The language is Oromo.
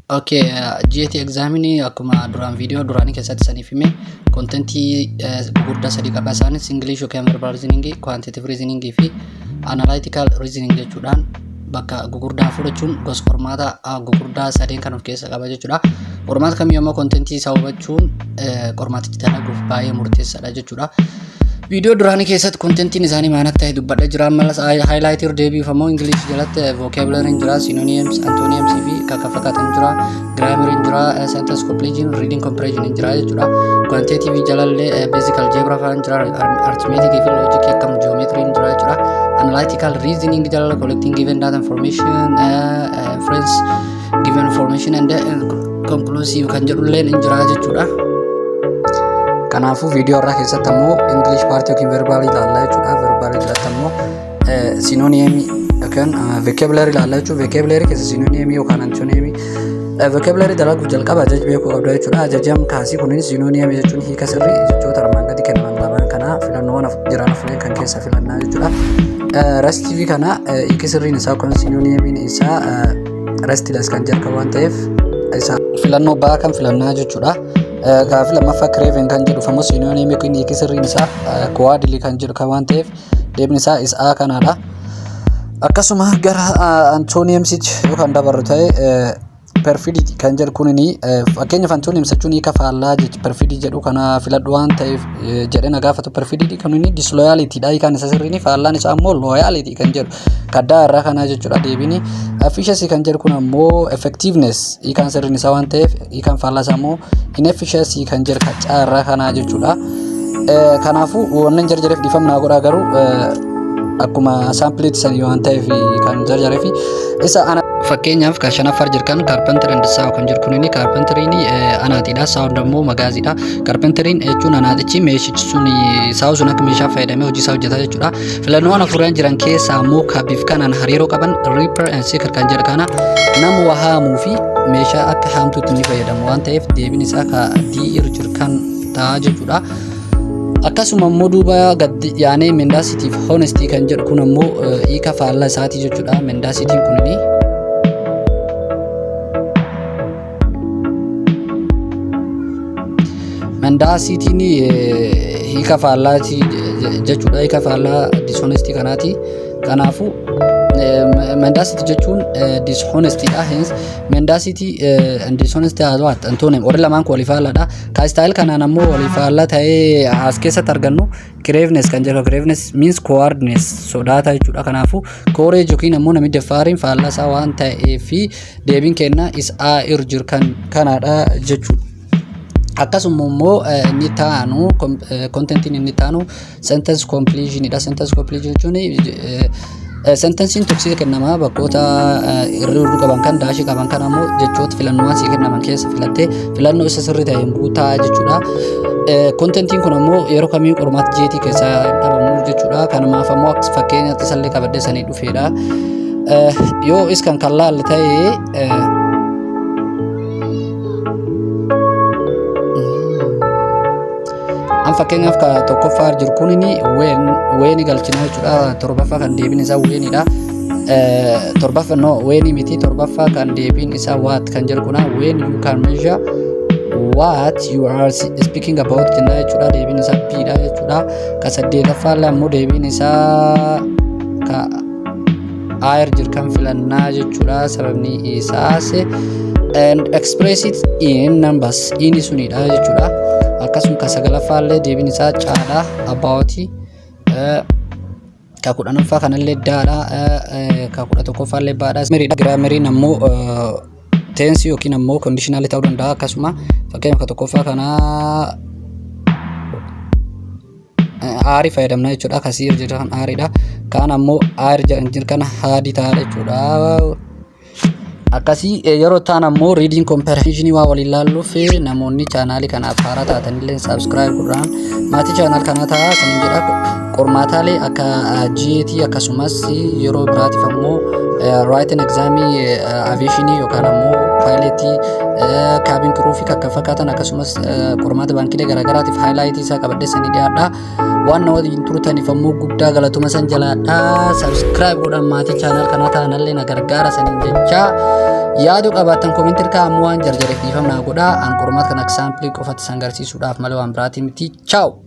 Okay, GAT examini akkuma duraan viidiyoo duraanii keessatti saniif hime contentii gurguddaa sadii qaba. Isaanis English yookaan verbal reasoning, quantitative reasoning fi analytical reasoning jechuudhaan bakka gurguddaa fudhachuun gosa qormaata gurguddaa sadeen kan of keessa qaba jechuudha. Qormaata kamiyyuu ammoo contentii isaa hubachuun qormaatichi dalaguuf baay'ee murteessaadha jechuudha. Viidiyoo duraanii keessatti contentiin isaanii maal akka ta'e dubbadhee jira. Ammas highlight irra deebiif ammoo English jalatti vocabulary jira, synonyms, antonyms fi kan kana fakkaatan jira, grammar jira, sentence completion, reading comprehension jira jechuudha. Quantitative jalallee basic algebra fa'aan jira, arithmetic fi logic akkam geometry jira jechuudha. Analytical reasoning jalala collecting given data information, inference given information and conclusive kan jedhulleen hin jira jechuudha. Kanaafuu viidiyoo irraa keessatti ammoo English part yookiin verbal ilaallaa jechuudha. Verbal jalatti ammoo synonym yookaan vocabulary ilaallaa jechuudha. Vocabulary keessa synonym yookaan antonym. Vocabulary dalaguuf jalqaba ajaja beekuu qabda jechuudha. Ajajam kaasii kunis synonym jechuun hiika sirrii jechoota armaan gadi kennaman lamaan kana filannoowwan jiran afureen kan keessa filannaa jechuudha. Restive kana hiiki sirriin isaa yookaan synonymiin isaa restless kan jedhu waan ta'eef isa filannoo ba'aa kan filannaa jechuudha. Gaaffii lammaffaa craven kan jedhu ammoo synonym yookiin hiiki sirriin isaa cowardly kan jedhu kan waan ta'eef deebiin isaa isa kanaadha. Akkasuma gara antonymsitti yoo kan dabarru ta'e, perfidy kan jedhu kunini fakkeenyaaf antonyms jechuun hiika faallaa perfidy jedhu kana filadhu waan ta'eef jedhee na gaafatu. Perfidy kunini disloyalty dha, hiikaan isa sirriin faallaan isaa ammoo loyalty kan jedhu kaddaa irraa kanaa jechuudha deebiin. Efficiency kan jedhu kun ammoo effectiveness hiikaan sirriin isaa waan ta'eef hiikaan faallaa isaa ammoo inefficiency kan jedhu kaccaa irraa kanaa jechuudha. Kanaafuu wannan jarjareef dhiifama naa godhaa, garuu akkuma sampleiitti sanii waan ta'eef kan jarjareef isa ana. Fakkeenyaaf kan shanaffaa jiru carpenter and saw kan jiru kunini carpenteriin anaatiidha, sawn immoo magaaziidha. Carpenteriin jechuun anaatichi, meeshichi sun saw sun akka meeshaa fayyadamee hojii isaa hojjetaa jechuudha. Filannoowwan afuran jiran keessaa ammoo biif kanaan hariiroo qaban reaper and sickle kan jedhu kana, nama waa haamuu fi meeshaa akka haamtuutti ni fayyadamu waan ta'eef deebiin isaa ka D irra jiru kan ta'a jechuudha. Akkasuma immoo duuba gad yaanee mendacity fi honesty kan jedhu kun ammoo hiika faallaa isaatii jechuudha. Mendacityn kunini mendacityn hiika faallaatii jechuudha. Hiika faallaa dishonesty kanaati. Kanaafuu mendacity jechuun dishonesty dha. Hence mendacity and dishonesty are what? Antonym. Warri lamaan kun walii faallaadha. Ka style kanaan ammoo walii faallaa ta'ee as keessatti argannu craveness kan jedhu. Craveness means cowardness, sodaata jechuudha. Kanaafuu courage yookiin ammoo namni daffaariin faallaa isaa waan ta'eef deebiin kenna is A irra jiru kan kanaadha jechuudha. Akkasuma immoo inni taanu contentiin inni taanu sentence completion dha. Sentence completion jechuun sentenceiin tokko kennama, bakkoota irri qaban kan dashii qaban kan ammoo jechoota filannoowwan sii kennaman keessa filattee filannoo isa sirrii ta'een guutaa jechuudha. Contentiin kun ammoo yeroo kamiyyuu qormaata GAT keessaa hin dhabamu jechuudha. Kanumaaf ammoo akka fakkeenyaatti isallee qabadhee sanii dhufeedha. Yoo is kan kan laalle ta'e, an fakkeenyaaf ka tokkoffaa jiru kunini whenii galchina jechuudha. Torbaffaa kan deebiin isaa whenidha. Torbaffaa, no, whenii miti, torbaffaa kan deebiin isaa what kan jedhu kuna, when you can measure what you are speaking about jenna jechuudha. Deebiin isaa B dha jechuudha. Ka saddeetaffaa illee ammoo deebiin isaa ka A irra jiru kan filannaa jechuudha. Sababni isaas and express it in numbers inni sunidha jechuudha. Akkasuma ka sagalaffaa illee deebiin isaa C dha, about. Ka 10ffaa kanallee D dha. Ka 11ffaa illee B dha. Grammariin ammoo tense yookiin ammoo conditional ta'uu danda'a. Akkasuma fakkeenyaaf ka tokkoffaa kanaa are fayyadamna jechuudha. Akkasii irra jiru kan aredha. Kaan ammoo are jiru kana had ta'a jechuudha. Akkasii yeroo ta'an ammoo reading comprehension waa waliin laalluuf namoonni channelii kanaaf haaraa taatanillee subscribe godhaan maatii channel kanaa ta'a saniin jedha. Qormaataalee akka GAT akkasumas yeroo biraatiif ammoo writing examii aviationii yookaan ammoo pilotii, cabin crew fi kan fakkaatan, akkasumas qormaata baankiilee garaagaraatiif highlightii isaa qabadhee sanii dhiyaadha. Waan na waliin turtaniif ammoo guddaa galatuma san jalaadha. Subscribe godhaan maatii channel kanaa ta'anallee na gargaara saniin jechaa. Yaaduu qabaattan comment irkaa, ammoo waan jarjareef dhiifama naa godhaa. An qormaata kana example qofatti isin agarsiisuudhaaf malee waan biraatii miti. Ciao!